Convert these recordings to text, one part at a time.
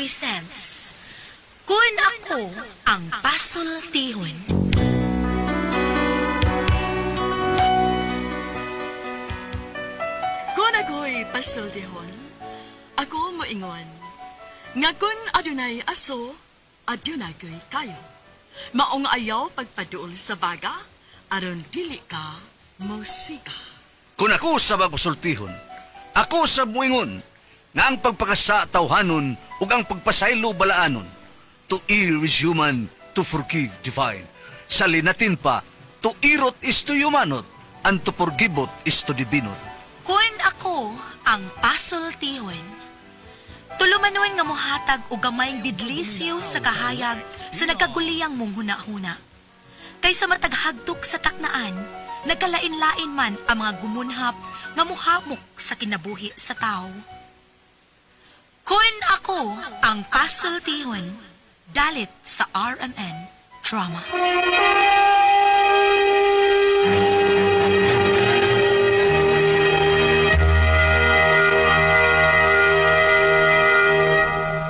presents Kun Ako Ang Pasultihon. Kung ako'y pasultihon, ako moingon, nga kun adunay aso, adunay ko'y kayo. Maong ayaw pagpaduol sa baga, aron dili ka musika. Kung ako sa magpasultihon, ako sa muingon, nga ang pagpakasa tawhanon ug ang pagpasaylo balaanon. To err is human, to forgive divine. Sa linatin pa, to irot is to humanot, and to forgivot is to divinot. Kun ako ang pasultihon. Tulumanon nga mohatag og gamayng bidlisiw sa kahayag sa nagkaguliyang mong huna-huna. Kaysa mataghagtok sa taknaan, nagkalain-lain man ang mga gumunhap nga muhamok sa kinabuhi sa tao. Kun ako ang pasultihon, dalit sa RMN Drama.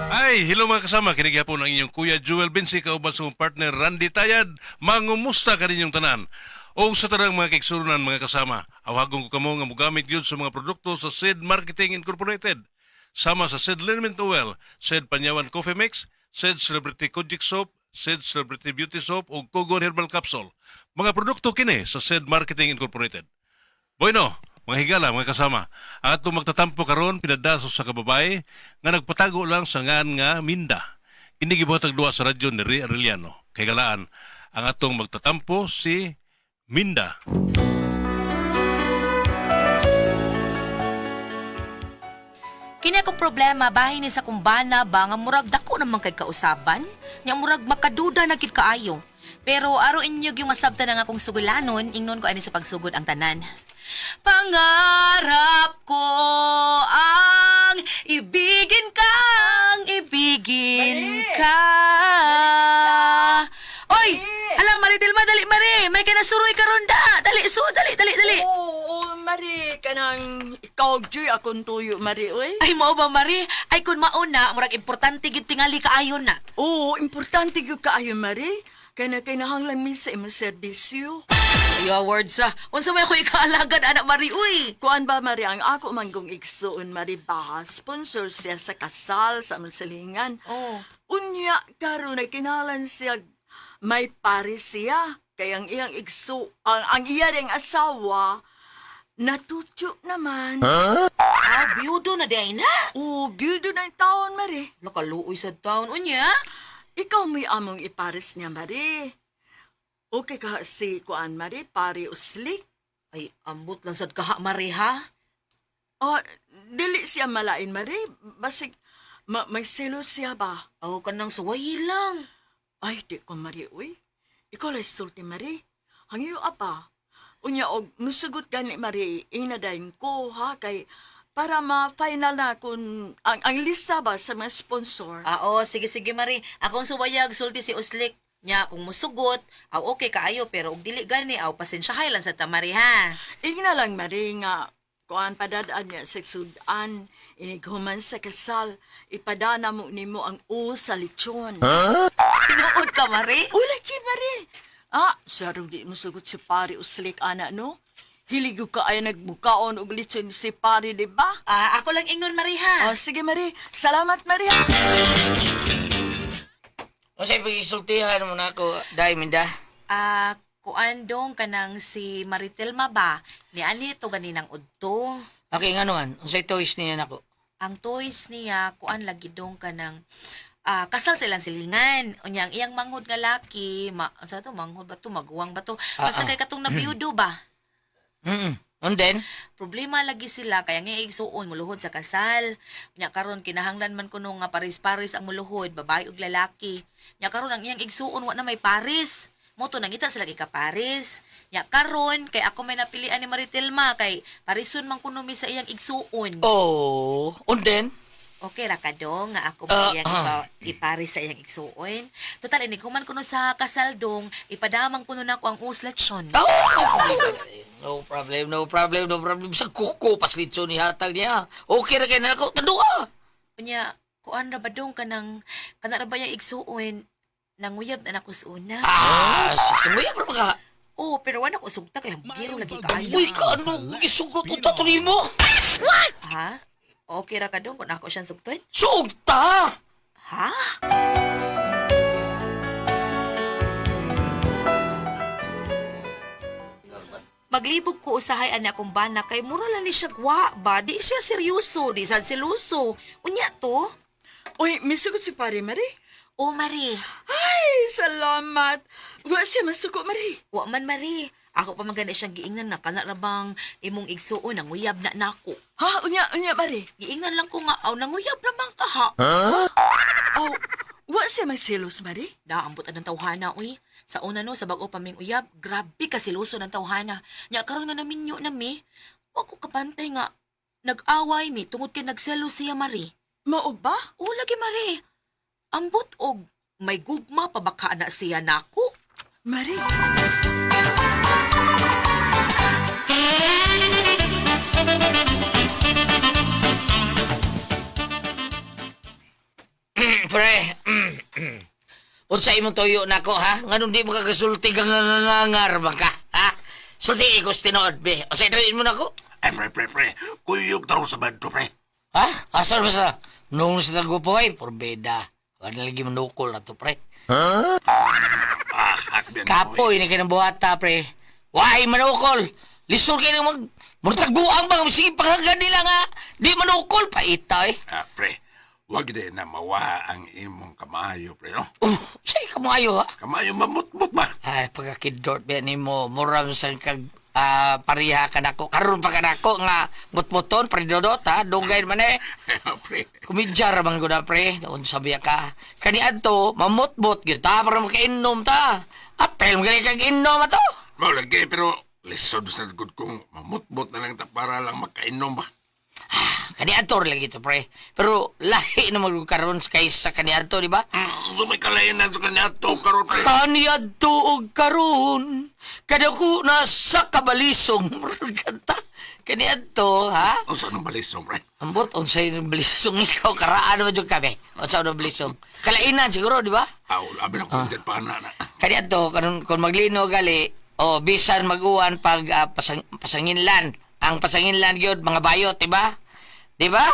Ay, hello mga kasama. Kinigya po ng inyong Kuya Jewel Binsi, kauban sa akong partner Randy Tayad. Mangumusta ka ninyong tanan. O sa tanang mga kiksurunan mga kasama, awagong ko kamo nga mogamit yun sa mga produkto sa Sid Marketing Incorporated. Sama sa Sid Liniment Oil, Sid Panyawan Coffee Mix, Sid Celebrity Kojic Soap, Sid Celebrity Beauty Soap o Kogon Herbal Capsule. Mga produkto kini sa Sid Marketing Incorporated. Bueno, mga higala, mga kasama, ang atong magtatampo karon pinadaso sa kababay nga nagpatago lang sa ngan nga Minda. Kini gibuhatag duwa sa radyo ni Ray Arellano. Kay galaan, ang atong magtatampo si Minda. Kini akong problema bahin ni sa kumbana ba nga murag dako naman kay kausaban, nya murag makaduda na gid kaayo. Pero aro inyog yung masabta na nga akong sugulanon, ingnon ko ani sa pagsugod ang tanan. Pangarap ko ang ibigin kang ibigin Mari! ka. Oy, alam Maridelma, dali Mari, may kinasuroy karon da. Dali su, dali dali dali. Oo, Mari, kanang ikaw, Joy, akong tuyo, Mari, oy. Ay mao ba Mari? Ay kun mauna, murag importante gyud tingali kaayon na. Oo, importante gyud kaayo, Mari. Kay na kinahanglan mi sa imong serbisyo. Ay, awards ah. Unsa may ako ikaalagad, anak Mari, uy. Kuan ba, Mari, ang ako man kong igsuon, Mari, ba, sponsor siya sa kasal sa among silingan. Oh. Unya, karon nagkinalan siya, may pare siya. Kay ang iyang igso, ang iya ring asawa, natutyo naman. Ah, biyudo na day na. Oo, biyudo na yung taon, Mari. Nakaluoy sa taon. Unya? Ikaw may among ipares niya, Mari. Okay ka si Kuan, Mari, pare uslik. Ay, ambot lang sad kaha, Mari, ha? Oh, dili siya malain, Mari. Basig, may selos siya ba? Aw, kanang suway lang. Ay, di ko, Mari, uy. Ikaw lang sulti, Mari. Hangyo apa. Unya, og musugot gani, Mari, inadayin ko, ha, kay para ma-final na kung ang lista ba sa mga sponsor. Ah, oh, sige, sige, Mari. Akong suwayag, sulti si Uslik. Nya, kung musugot, aw, okay kaayo, pero og dili gani, aw, pasensyahay lang sa ta, Mari, ha? Ingna lang, Mari, nga kuan padadaan niya sa sudan, inighuman sa kasal, ipadana mo nimo ang u sa lechon. Tinuod ka, Mari? Ula ki, Mari. Ah, sarong di mo sugot si pare uslik, ana, no? Hilig ka ay nagbukaon og lechon si pare, di ba? Ah, ako lang ingnon, Mari, ha? Oh, sige, Mari. Salamat, Mari. Ha? O sa pag-isultihan mo na ako, dahil minda. Ah, kuan dong kanang si Maritelma ba? Ni ani to ganinang udto. Okay, nga naman. Unsay toys niya nako. Ang toys niya kuan lagi dong kanang kasal silang silingan. Unya ang iyang manghod nga laki, ma, sa to manghod ba to, maguwang ba to? Basta kay katong nabiyudo ba? And then, Problema lagi sila kaya nga igsuon muluhod sa kasal. Unya karon kinahanglan man kuno nga paris-paris ang muluhod, babae ug lalaki. Nya karon ang iyang igsuon wa na may paris. Mo to nangita sila ikaparis. Nya karon kay ako may napilian ni Maritelma kay parison man kuno mi sa iyang igsuon. Oh, and then, Okay ra ka dong nga ako mo iyang iparis sa iyang igsuon. Total inig human kuno sa kasal dong, ipadamang kuno nako ang usletsyon. Oh, no problem, no problem, no problem. Sa kuko, paslitso ni hatag niya. Okay ra kay na ako, tandua. Unya, Kuan ra ba dong kanang kana ra ba yung igsuon nanguyab na nako sa una. Ah, sa pa ka. Oh, pero wala ko sugta kay hambugiro lagi kaayo. Uy, ka ano, gisugot unta to nimo? Ha? Okay ra ka dong kung ako siyang sugton? Sugta! Ha? Maglibog ko usahay ani akong bana kay mura lang ni siya gwa ba di siya seryoso di sad seloso unya to. Uy, misugot si pare, Mari. Oh Mari, Ay, salamat. Wa siya masuko, Mari. wa man Mari, ako pa man gani siyang giingnan na kana ra bang imong igsuon nanguyab na nako. Ha, unya, unya, Mari. Giingnan lang ko nga aw nanguyab na man ka ha. Aw, wa siya magselos, Mari. Da, ambot ng tawhana, uy. Sa una no, sa bag-o paming uyab, grabe ka siluso ng tawhana. Nya karon nga naminyo na mi, wa ko kapantay nga. Nag-away mi tungod kay nagselo siya Mari. Mao ba? O lagi Mari. Ambot og may gugma pa baka na siya nako. Mari. Pre, unsa imong tuyo nako ha? Nganong di mo kagasulti kang ngangangar man ka, ha? Sulti ikos tinuod, be. Unsa tuyo mo nako? Ay, pre, pre, pre. Kuyog taro sa bando, pre. Ha? Asa ba sa nung sa tagpupoy? Porbeda. Wala lagi manukol na to, pre. Ah, akbiyan mo, eh. Kapoy ni kanang buhata, pre. Why manukol? Lisod kayo mag... Murtagbuang ba? Sige, panghagad nila nga. Di manukol, paita eh. Ah, pre. Wag din na mawa ang imong kamayo, pre, no? Say kamayo ha. Kamayo mamutmut ba? Ay, pagkakidort ba ni mo, muram sa kag pariha ka nako. Karon pa ka nako nga mutmuton, pridodot ha. Dugay man eh. Pre. Kumidyar man ko na pre. Unsa biya ka. Kani adto, mamutmot gyud ta para makainom ta. Apel mo gali kag inom ato. Mao lagi, pero lisod sa good kong mamutmut na lang ta para lang makainom ba? Kani adto ra lagi to pre. Pero lahi na mag karon kaysa kani adto, di ba? So may kalain na sa kanya to, karon, pre. Kani adto og karon kadako na sa kabalisong. Kanta. Kani adto, ha? Unsa nang balisong, pre? Ambot unsay balisong ikaw karaan man jud kami. Unsa nang balisong? Kalainan siguro, di ba? Aw, labi na kong ah. pa na na. Kani adto karon kun maglino gali o bisan mag-uwan pag pasanginlan. Ang pasanginlan gyud mga bayot, di ba? Di ba?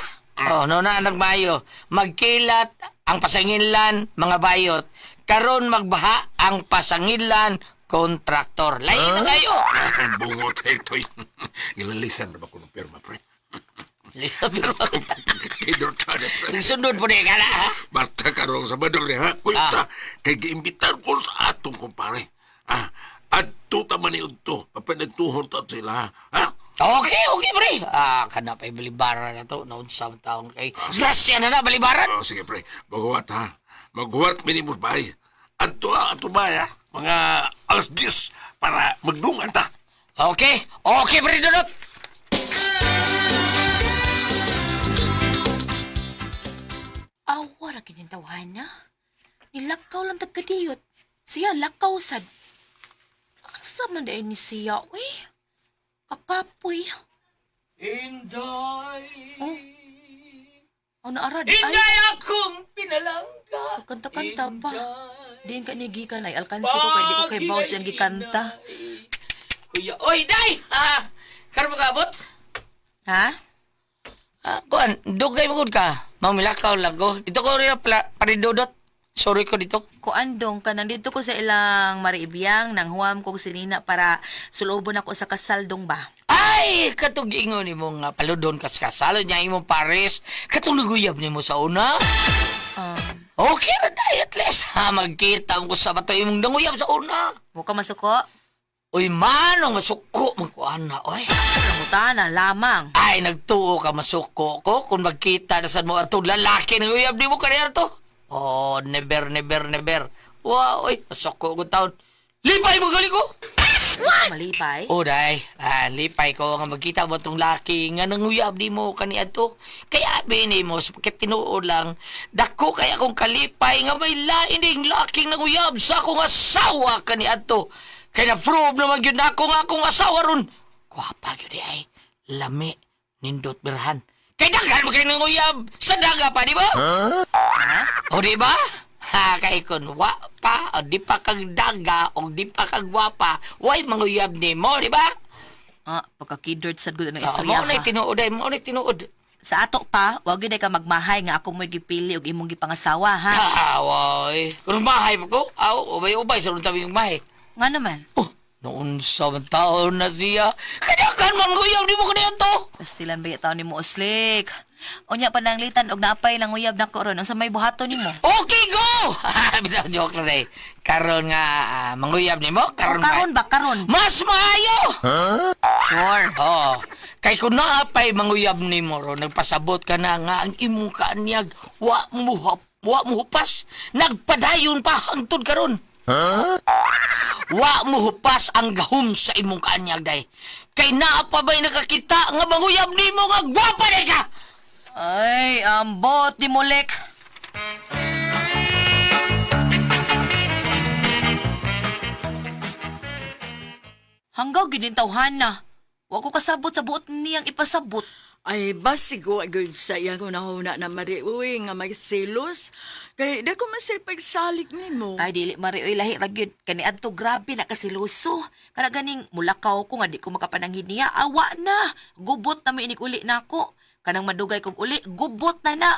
Oh, no na nagmayo. Magkilat ang pasanginlan mga bayot. Karon magbaha ang pasanginlan kontraktor. Lain na kayo. Ay, bungot, hektoy. Gilalisan na ba ko ng pirma, pre? Lisa pero Kidor ta na, pre. sundod po ni kana ha. Basta karong sa badol ha. Kuyta, kay giimbitar ko sa atong kumpare. Ah, adto ta man ni udto. Papanagtuhon ta sila, ha? Okay, okay pre. Ah, kana pa'y balibaran na to. Naunsa man taon kay. Grasya na na balibaran. Oh, sige pre, maghuwat ha. Maghuwat minimum bay. Adto ah, adto bay ha. Mga alas 10 para magdungan ta. Okay, okay pre Dudut. Awa ra kining tawhana. Nilakaw lang tagkadiyot. Siya lakaw sad. Asa man dahil ni siya, uy? Kakapoy. Inday. Oh. Ano arad? Ay, Inday akong pinalangka. kanta-kanta pa. Diin ka ni gikan ay alkansi ko kay di ko kay boss ang gikanta. Kuya, oy, day! Ah, karon mo kaabot? Ha? Ah, kuan, dugay mo gud ka. Mamilakaw lang ko. Dito ko rin pala, paridodot. Sorry ko dito. Kuan dong ka nandito ko sa ilang mariibiyang nang huwam kog sinina para sulobon ako sa kasal dong ba. Ay, katong giingon nimo nga paludon kas kasalo niya imong pares. Katong naguyab nimo sa una. Okay ra day at least ha magkita mo ko sa bato imong nanguyab sa una. Mo ka masuko? Uy, manong masuko magkuan na oy. Nangutana lamang. Ay, nagtuo ka masuko ko kung magkita na sad mo atong lalaki nang uyab nimo kaniya to. Oh, never, never, never. Wow, oy, masuko ko taon. Lipay mo gali ko. Malipay. Oh, day. Ah, lipay ko nga magkita mo tong laki nga nanguyab nimo kaniadto. Kaya abi nimo sapagkat tinuod lang dako kay akong kalipay nga may lain ding laking nanguyab sa akong asawa kaniadto. Kay na-prove naman gyud nako nga akong asawa ron. Gwapa gyud di ay. Lami, nindot birhan. Kay daghan mo kay nanguyab sa daga pa, di ba? O di ba? Ha, kay kun wa pa, o di pa kag daga, o di pa kag gwapa, way manguyab nimo, di ba? Ah, pagkakidort sad gud ang Ah, istorya mao na ha. tinuod ay, mao na tinuod. Sa ato pa, wag gyud ay ka magmahay nga ako mo'y gipili og imong gipangasawa ha. Ah, way. Kung mahay pa ko, aw, ubay-ubay sa tabi yung mahay. Nga naman. Oh, noon sa taon na siya. Kadakan man nguyab, di mo kaniya to. Pastilan ba taon nimo uslik? Unya pananglitan og naapay nang uyab nako ron unsa may buhaton nimo? Okay, go! Bitaw, joke lang eh. Karon nga, manguyab nimo, karon Oh, karon ba karon? Mas maayo! Sure. Oo. Kay kung naapay manguyab nimo ron, nagpasabot ka na nga ang imong kaanyag, wa mo hupas, nagpadayon pa hangtod karon. Wa mo hupas ang gahom sa imong kaanyag day. Kay naa pa ba'y nakakita nga manguyab nimo nga gwapa day ka? Ay, ambot ni Molek. Hanggaw ginintawhan na. Wa ko kasabot sa buot niyang ipasabot. Ay, basigo agad sa iyang hunahuna na Mari, uy, nga may selos. Kay, di ko man siya pagsalig nimo. Ay, dili mari oy lahi ra gyud. Kani adto grabe na kasiluso. Kana ganing mulakaw ko nga di ko makapananghid niya. Awa na. Gubot na may inig uli nako. Kanang madugay kog uli, gubot na na.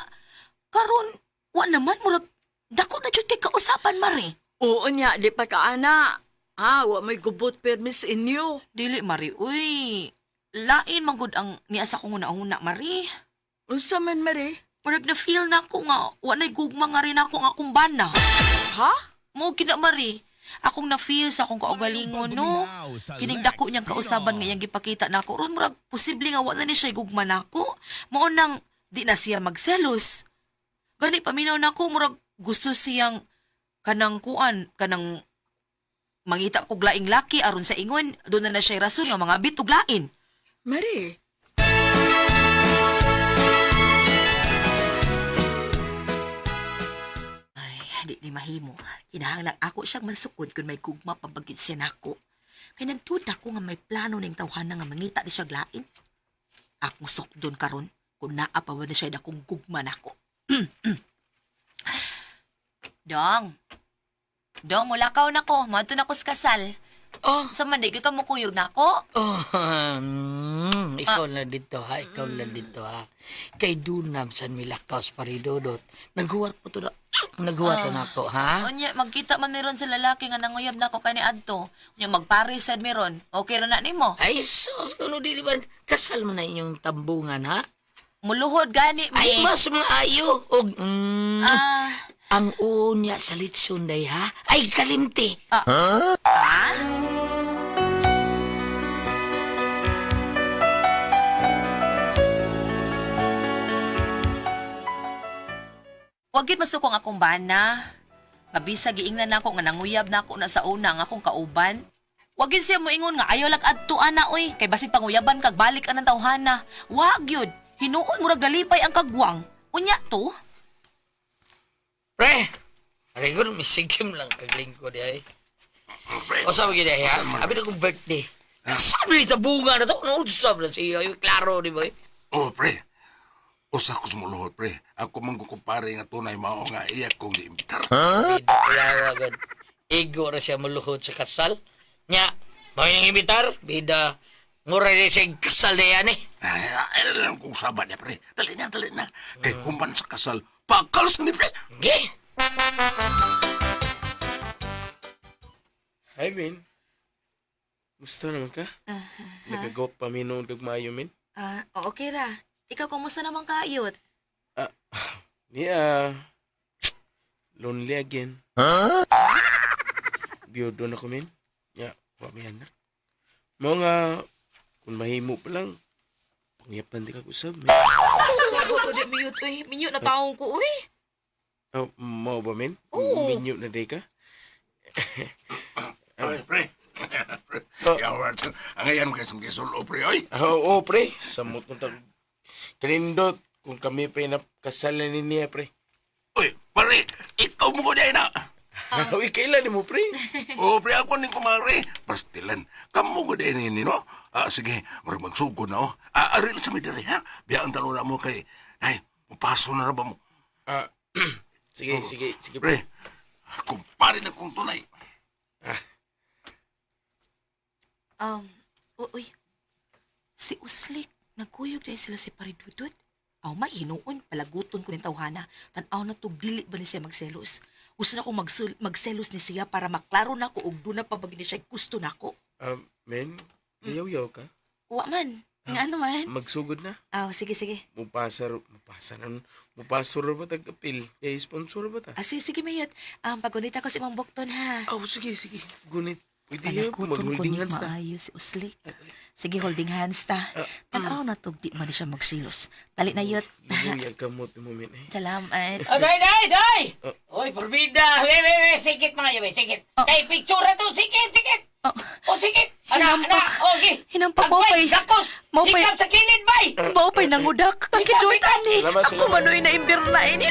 Karon wa naman murag dako na jud kay kausapan mari. Oo niya, di pa ka ana. Ha, wa may gubot permis inyo. Dili mari uy. Lain man gud ang niya sa kong una-una mari. Unsa man, Mari? Murag na feel na ko nga wa nay gugma nga rin ako nga akong bana. Ha? Mo kina mari. Akong na-feel sa akong kaugalingon no. Kining dako niyang kausaban nga iyang gipakita nako ron murag posible nga wa na ni siya gugma nako. Mao nang di na siya magselos. Gani paminaw nako murag gusto siyang kanang kuan kanang mangita kog laing laki aron sa ingon doon na na siya rason nga mga bitog lain. Mari, Ay, di ni mahimo. Kinahanglan ako siyang masukod kung may gugma pabagid siya nako. Kay nagduda ko nga may plano ning tawhana nga mangita di siya lain. Akong sukdon karon kung naa pa ba na siya dakong gugma nako. Dong. Dong, mulakaw na ko. Maadto na ko sa kasal. Oh, Sa man, di ka mukuyog nako. oh, ikaw na dito ha, ikaw na dito ha. Kay Dunam san milakaw paridodot. Naghuwat po to na, naghuwat na ako ha. Unya, magkita man meron sa lalaki nga nanguyab nako kani adto. Unya, magpares sad meron. Okay ra na nimo. Ay sus, kuno dili ba kasal mo na inyong tambungan ha? Muluhod gani mi. Ay mas maayo og Ah, ang unya sa litson day ha. Ay kalimti. Ah? Wag gyud masukong akong bana. Nga bisag giingnan nako nga nanguyab nako na sa una nga akong kauban. Wag gyud siya moingon nga ayaw lag adto ana oy kay basig panguyaban kag balik anang tawhana. Wag gyud. Hinuon murag nalipay ang kagwang. Unya to. Pre, aray ko misigim lang kag lingkod ay. Pre, O sa gid ay ha. Abi na kong birthday. Kasal ni sa bunga na to. No, usab na siya. Ay, klaro di ba? Eh? Oh, pre. Usa ko sumuluhod, pre. Ako man kumpare nga tunay mao nga iya kong giimbitar. Bida kuyawa gud. Igo ra siya muluhod sa kasal. Nya, mao yung imbitar, bida mura ni siya kasal na yan eh. Ay, ay lang kung saba niya, pre. Dali na, dali na. Kay human sa kasal, pakal sa ni, pre. Ge. Hi, Min. Gusto naman ka? Nagagop pa mi noon kag maayo, Min. Ah, okay ra. Ikaw kumusta naman kaayot? Ah, niya. Lonely again. Biyudo na ko, Min. Ya, wa may anak. Mao nga, kung mahimo pa lang, pangyapan di ka usab, Min. Sagot ko di miyot oy. Minyo na taong ko oy. Oh, mao ba, Min? Oo. Minyo na day ka? Ay, pre. Pre, Yawa, ang ayan kay sunggisol, pre, oy. Ah, oo, pre. Samot kong tag... Kanindot, kung kami pa inapkasalan ni niya, pre. Oy, pare, ikaw mo ko na. Uy, kailan ni mo, pre? Oh, pre, ako ning kumare. Pastilan. Kamo ko din ini, no? Ah, sige, murag magsugod na, oh. Ah, ari lang sa may diri, ha? Biyaan talo na mo kay... Ay, mupaso na ra ba mo? Ah, sige, sige, sige, Pre, pre. kumpare na kong tunay. Uy, si Uslik, nagkuyog dahil sila si Paridudut. Aw, may hinuon, palaguton ko ni tawhana. Tanaw na to, dili ba ni siya magselos? Gusto na akong magselos ni siya para maklaro na ko og doon na pa ba ni siya gusto na ko. Men, gayaw-yaw ka? Wa man, nga ano man. Magsugod na. Aw, sige, sige. Mupasar, mupasar, mupasor ba tag-apil? Eh, sponsor ba ta? Ah, sige, sige, Mayot. Pagunita ko si Mang Bokton, ha? Oh, sige, sige. Gunit. Pwede ya, Palaguton ko mag-holding ni hands ta. maayo si Uslik. Sige, holding hands ta. Tanaw na to, di man ni siya magselos. Dali na, Yot. Luyag ka mo, moment eh. Salamat. Oh, day, day, day! Oy, forbida! We, we, we, sikit mga yabe, sikit. Kay picture na to, sikit, sikit! Oh. Oh, sikit! Ana, ana, Hinampak. okay. Hinampak, maupay. Dakos! Maupay. Hikap sa kilid, bay! Maupay nangudak. Kakidutan ni. Salamat, Ako salamat. manoy na imbirna ini.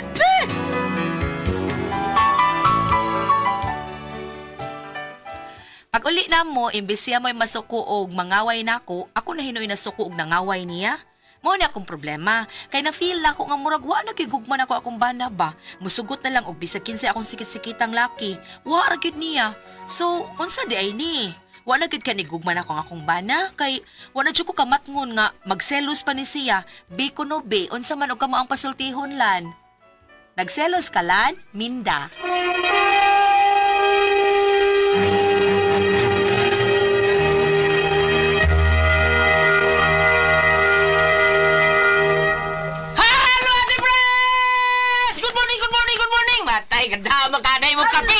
Pag uli na mo, imbes siya mo'y masuko og mangaway nako, ako na hinuoy nasuko og nangaway niya. Mao ni akong problema. Kay na feel nako nga murag wa na gigugma nako akong bana ba. Musugot na lang og bisag kinsay akong sikit-sikitang laki. Wa ra gyud niya. So, unsa di ay ni? Wa na gyud ka ni gugma nako ang akong bana kay wa na jud ko kamatngon nga magselos pa ni siya. Bi kuno bi, unsa man og kamo ang pasultihon lan. Nagselos ka lan, Minda. Hello, Ate Pres! Good morning, good morning, good morning! Matay, ganda, magkanay mo kape!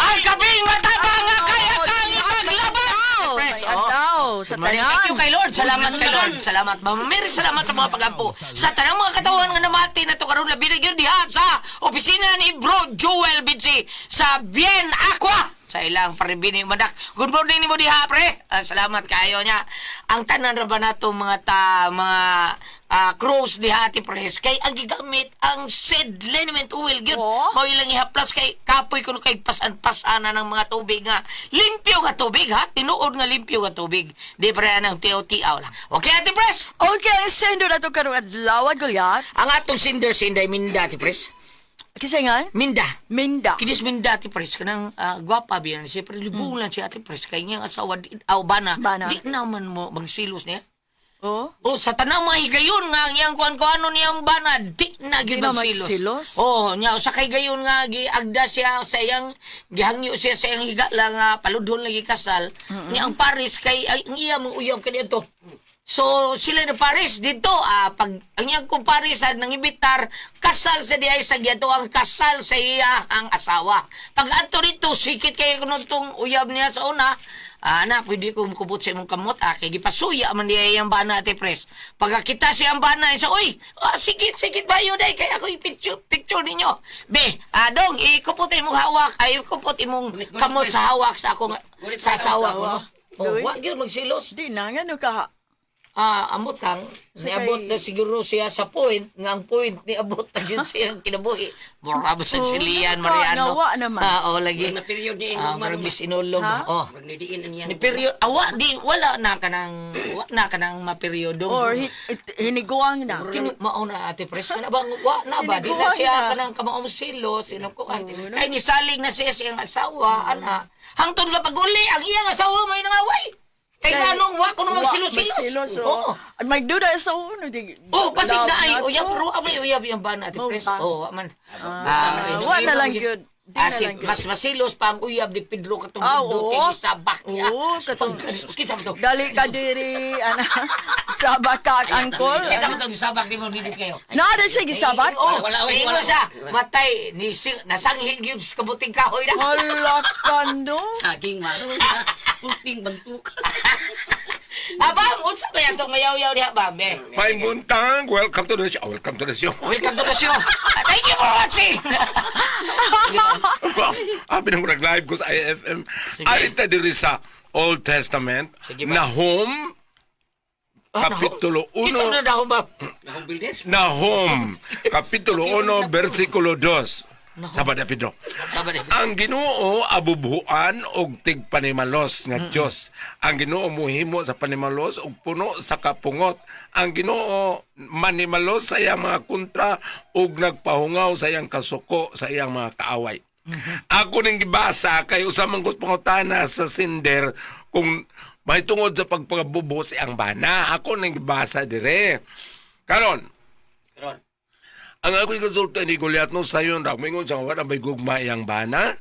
Ang kaping matapang nga kaya kang ipaglaban! Ate Pres, May oh. adlaw sa Good morning. tanan. Thank you kay Lord. Salamat kay Lord. Salamat, Mama Mary. Salamat sa mga pagampo. Sa tanang mga katawan nga namati na to karon labi na gyud diha sa opisina ni Bro Joel Bitsi sa Bien Aqua sa ilang paribini madak. Good morning nimo diha, pre. Ah, salamat kayo niya. Ang tanan ra ba nato mga ta mga crows diha ati pres kay ang gigamit ang seed liniment oil gyud. Oh? Mao ilang ihaplas kay kapoy kuno kay pasan-pasana ng mga tubig nga limpyo nga tubig ha, tinuod nga limpyo nga tubig. Di pre anang TOTO lang. Okay Ate Pres. Okay, sendo na to karong adlaw, Goliath. Ang atong sinder sinday Minda Ate Pres. Kasi nga, Minda. Minda. Kinis Minda Ate Pres kanang gwapa biyan siya pero libong lang siya Ate Pres kay niyang asawa di aw bana. Bana. Di naman mo magsilos niya. Oh? Oh, sa tanang mga higayon nga ang iyang kuan-kuano niyang bana, di na gyud Di na magsilos. magsilos? Oh, nya sa kay gayon nga giagda siya sa iyang gihangyo siya sa iyang higa lang nga paludhon lagi kasal. Nya ang Paris kay ay, ang iya mong uyab kaniadto. So sila na Paris dito pag ang iyang kong Paris nangibitar kasal sa diay sa giadto ang kasal sa iya ang asawa. Pag adto dito sikit kay kuno tong uyab niya sa una. Ana, pwede ko mukubot sa imong kamot. Kay gipasuya man diay ang bana, Ate Pres. Pagkakita siya ang bana, siya, uy, sikit, sikit ba yun, day? Kaya ako i-picture picture ninyo. Be, dong, ikupot imong hawak, ay, ikupot imong kamot sa hawak sa akong, sa asawa ko. No? Oh, wa gyud magsilos. Di na nga no ka. Amot kang, niabot na siguro siya sa point, nga ang point niabot na yun siya ang kinabuhi. Mura ba sa Oh, Silian, naka- Mariano? nawa naman. Oh, lagi. Na period ni Murag misinulog. Ha? Oh. Murag nidiin niya. Ni period awa di wala na kanang wa na kanang maperyodo. Or hiniguang na. Kini mao na Ate Pres kana bang wa na ba di na Hiniguang siya na. kanang kamaom silo sino ko kay nisalig na siya sa iyang asawa ana hangtod nga pag-uli ang iyang asawa may nangaway kay nganong wa kuno magsilo-silo. Magsilos, Oo. oh. At magduda sa uno. Di, Oh, pasig love na ay na uyab to. ro may uyab yung bana Ate Mao Pres. ba? Oh, wa man. Wa na lang gyud. Di na Si, lang gyud. mas masilos pa ang uyab ni Pedro katong Ah, bundok oo. kay gisabak niya. Oo, katong- Kinsa ba to? Dali ka diri, ana, sa bakak, angkol. Kinsa ba to gisabak nimo nindot kayo? Naada siya gisabat? Oh, Wala, wala, ingon wala. siya, matay ni nasanghig gyud sa kabuting kahoy na. Hala ka, no? Saging maron. Puting bantukan. Abang, unsa ba yan tong mayaw-yaw diha ba, be? Fine buntang, welcome to the show. Welcome to the show. Welcome to the show. Thank you for watching. Abi nang nag-live ko sa IFM. Sige. Arita diri sa Old Testament, Sige ba? Nahum, Kapitulo Kinsa 1, na dahon ba? Nahong builders. Nahum, Kapitulo 1, versikulo 2. Nako. Sabad na Pedro. Sabad na. Ang Ginoo abubuan og tigpanimalos nga Dios. Ang Ginoo muhimo sa panimalos og puno sa kapungot. Ang Ginoo manimalos sa iyang mga kontra ug nagpahungaw sa iyang kasuko sa iyang mga kaaway. Ako ning gibasa kay usa man kong pangutana sa sender kung may tungod sa pagpagabubo si ang bana. Ako ning gibasa dire. Karon, Karon. ang ako'y konsulta ni Goliath no sayon ra moingon sa wala may gugma iyang bana.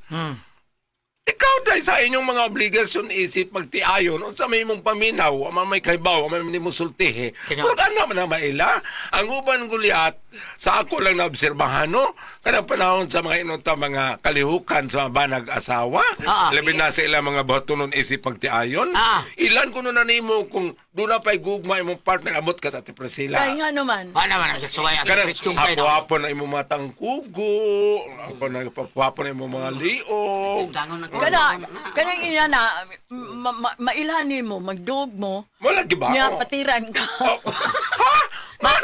Ikaw dahil sa inyong mga obligasyon isip magtiayon unsa may imong paminaw, ama may kaybaw, ama may nimo sultihi. Tinuod. Murag ana man ang maila. Ang uban Goliath sa ako lang naobserbahan no kanang panahon sa mga inunta mga kalihukan sa mga banag asawa. Labi na sa ilang mga batunon isip magtiayon. Ilan kuno na nimo kung doon na pa'y gugma imong partner amot ka sa Ate Priscilla. Kay nga naman. Wala man ang suway ang Kanang Kristong kayo. hapo-hapon na imong matang kugo, hapon na hapo na imong mga liog. Dangon na ko. Kana kanang iya na mailhan nimo, magdug mo. Wala giba? Nya Oh. patiran ka. Oh. Ha? Man,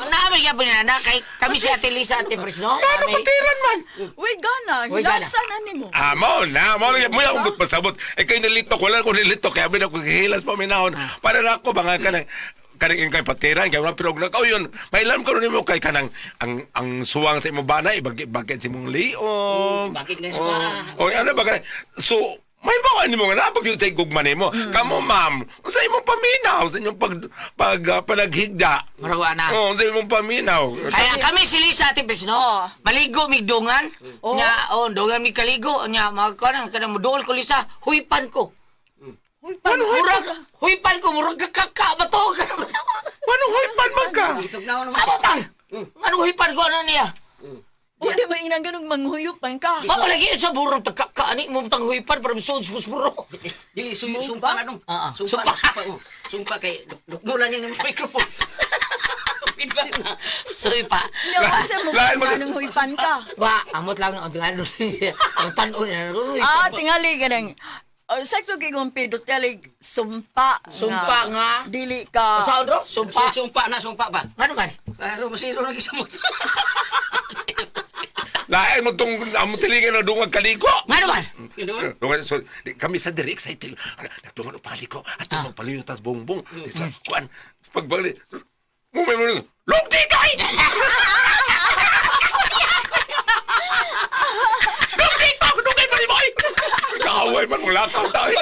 Naamay gyapon na na kay kami si Ate Lisa Ate Pris no. ano Kami- patiran man? Uy, gana, Uy, gana. hilasan na nimo. Ah, mao na, mao na, mo akong pasabot. Eh kay nilito, wala ko nilito kaya bin ako gihilas paminahon. Para na ako mga kanang kanang kay patiran kay wala pirog na oh yun mailam karon nimo kay kanang ang suwang sa imong bana ibagi bagit sa imong liog. Bakit nga suwang? Oh, ano ba kanang so may bawa nimo nga napag yun sa gugma nimo. Kamo ma'am, sa imong paminaw, sa inyong pag pag panaghigda. Murag wa na. Oh, sa imong paminaw. Kaya kami si Lisa Ate Pris no. Maligo migdungan. Nya oh dungan mig kaligo nya mga kanang kanang muduol ko Lisa, huypan ko. Uy, pan, Murag huypan ko murag kaka ba to? Ano hoy man ka? Itog na ako naman. Amo tang. Ano huypan ko ano niya? Uy, di ba inang ganung manghuyupan ka? Mao lagi sa burong tagkaka ani mo tang huypan para misud sa buro. Dili sumpa na dong. Sumpa. Sumpa. Na, sumpa. Oh. Sumpa kay dukdulan niya ng microphone. Feedback na. Sorry pa. Nya kasi mo Lain mo- anong huypan ka. Wa, amot lang ang ano ang tan-on niya. Ah, tingali ganang. Oh, sakto kay kong Pedro talig sumpa. Sumpa nga. Dili ka. Saan ro? Sumpa. Sumpa na, sumpa ba? Ano man? Pero masiro na gisamot. Lain mo tong amo tilingan na dungag kaliko. Ngano man? Dungan so di, kami sa direk sa itil. Nagdungan og paliko at ah. magpaliyo tas bongbong. Di sa kuan pagbalik. Mo may mo lugdi kay. Lugdi ka dugay pa ni mo. Kaaway man mong lakaw tayo.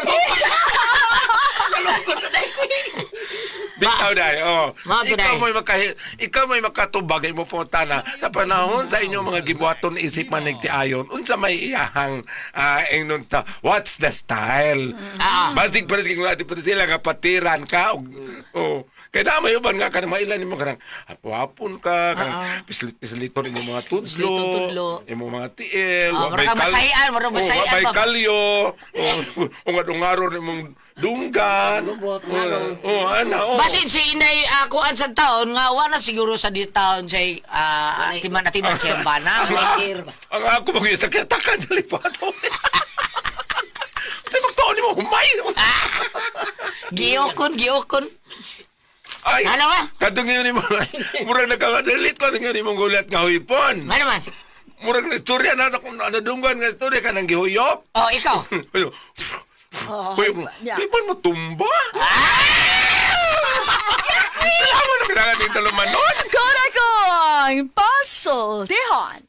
Bitaw dai, oh. Mga Ikaw tunay. mo'y makahi, ikaw mo'y makatubag imo pangutana sa panahon sa inyong mga gibuhaton isip man nagtiayon unsa may iyahang ingnon ta what's the style? Basig pa rin ati pa sila nga patiran ka og oh. Kay na may uban nga kanang mailan nimo kanang hapon ka kanang pislit-pisliton imong mga tudlo, Pislito-tudlo. imong mga tiil, Ah, wa may murag masahian, murag oh, wa masahian may pa. kalyo, oh, ungar-ungaron imong dunggan. Lubot, Oh, oh, ana, oh. Basin si Inday akuan sa taon nga wa na siguro sa di taon say atiman atiman siya bana. Ang, ang ako mag-itakitakan sa lipato. Sa magtaon ni mo, humay! Giokon, giokon. Ay, Ano ba? Katong yun ni mo, murag nagkakadalit ko, katong yun ni mong gulat nga huypon. Ngano man? Murag na istorya na, kung ano dunggan nga istorya ka nang gihuyop. Oh, ikaw. Ayo. Huy, yeah. di ba matumba? Kailangan na kailangan dito lumanon. Korakong Pasultihan.